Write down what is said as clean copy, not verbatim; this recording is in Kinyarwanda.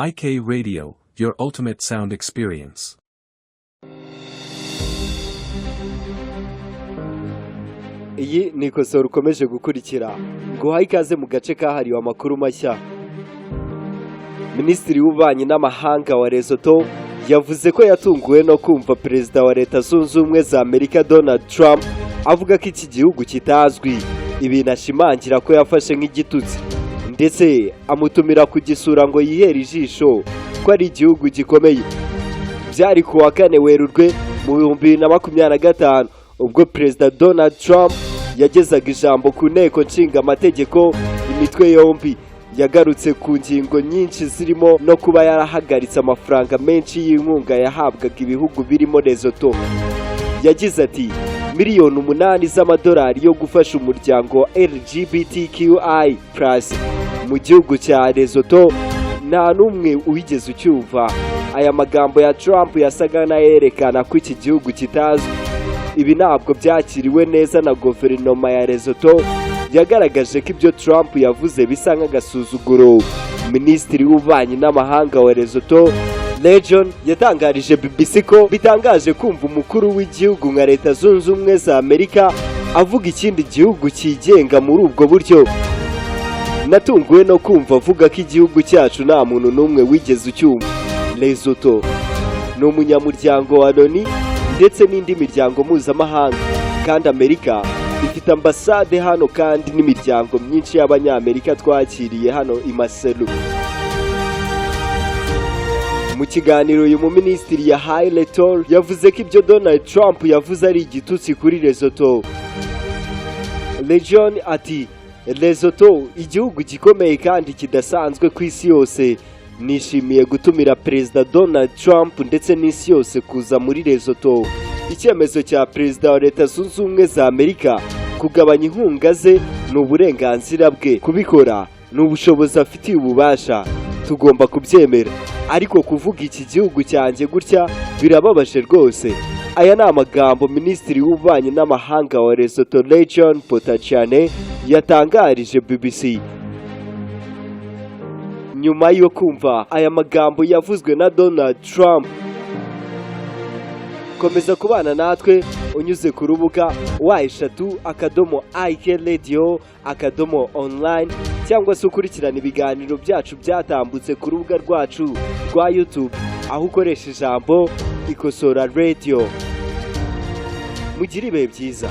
IK Radio, your ultimate sound experience. Iyi ni ikosora ukomeje gukurikira. Nguhaye ikaze mu gace kahariwe amakuru mashya. Minisitiri w'Ububanyi n'Amahanga wa Lesotho yavuze ko yatunguwe no kumva Perezida wa Leta Zunze Ubumwe za Amerika Donald Trump avuga ko iki gihugu kitazwi, ibintu ashimangira ko yafashe nk'igitutsi, ndetse amutumira kugisura ngo yihere ijisho ko ari igihugu gikomeye. Byari ku wa 4 Werurwe mu 2025, ubwo Perezida Donald Trump yagezaga ijambo ku Nteko Nshinga Amategeko imitwe yombi. Yagarutse ku ngingo nyinshi zirimo no kuba yarahagaritse amafaranga menshi y'inkunga yahabwaga ibihugu birimo Lesotho. Yagize ati: "Miliyoni 8 z'amadolari yo gufasha umuryango wa LGBTQI+ mu gihugu cya Lesotho, nta n'umwe wigeze ucyumva." Aya magambo ya Trump yasaga n'ayerekana ko iki gihugu kitazwi. Ibi ntabwo byakiriwe neza na guverinoma ya Lesotho, yagaragaje ko ibyo Trump yavuze bisa nk'agasuzuguro. Minisitiri w'Ububanyi n'Amahanga wa Lesotho, Lejon, yatangarije BBC ko bitangaje kumva umukuru w'igihugu nka Leta Zunze Ubumwe za Amerika avuga ikindi gihugu cyigenga muri ubwo buryo. "Natunguwe no kumva avuga ko igihugu cyacu nta muntu n'umwe wigeze ucyumva." Lesotho ni umunyamuryango wa Loni ndetse n'indi miryango mpuzamahanga, kandi Amerika ifite ambasade hano kandi n'imiryango myinshi y'Abanyamerika twakiriye hano i Maseru. Mu kiganiro uyu muminisitiri yahaye Letor, yavuze ko ibyo Donald Trump yavuze ari igitutsi kuri Lesotho. Legion ati: "Lesotho, igihugu gikomeye kandi kidasanzwe ku isi yose. Nishimiye gutumira Perezida Donald Trump ndetse n'isi yose kuza muri Lesotho. Icyemezo cya Perezida wa Leta Zunze Ubumwe za Amerika kugabanya inkunga ze ni uburenganzira bwe kubikora, ni ubushobozi afitiye ububasha, tugomba kubyemera. Ariko kuvuga iki gihugu cyanjye gutya birababaje rwose." Aya ni amagambo Minisitiri w'Ububanyi n'Amahanga wa Lesotho, Region Potachane, yatangarije BBC nyuma yo kumva aya magambo yavuzwe na Donald Trump. Komeza kubana natwe unyuze ku rubuga www.ikradio.online, cyangwa se ukurikirana ibiganiro byacu byatambutse ku rubuga rwacu rwa YouTube, aho ukoresha ijambo Ikosora Radio. Mugire ibihe byiza.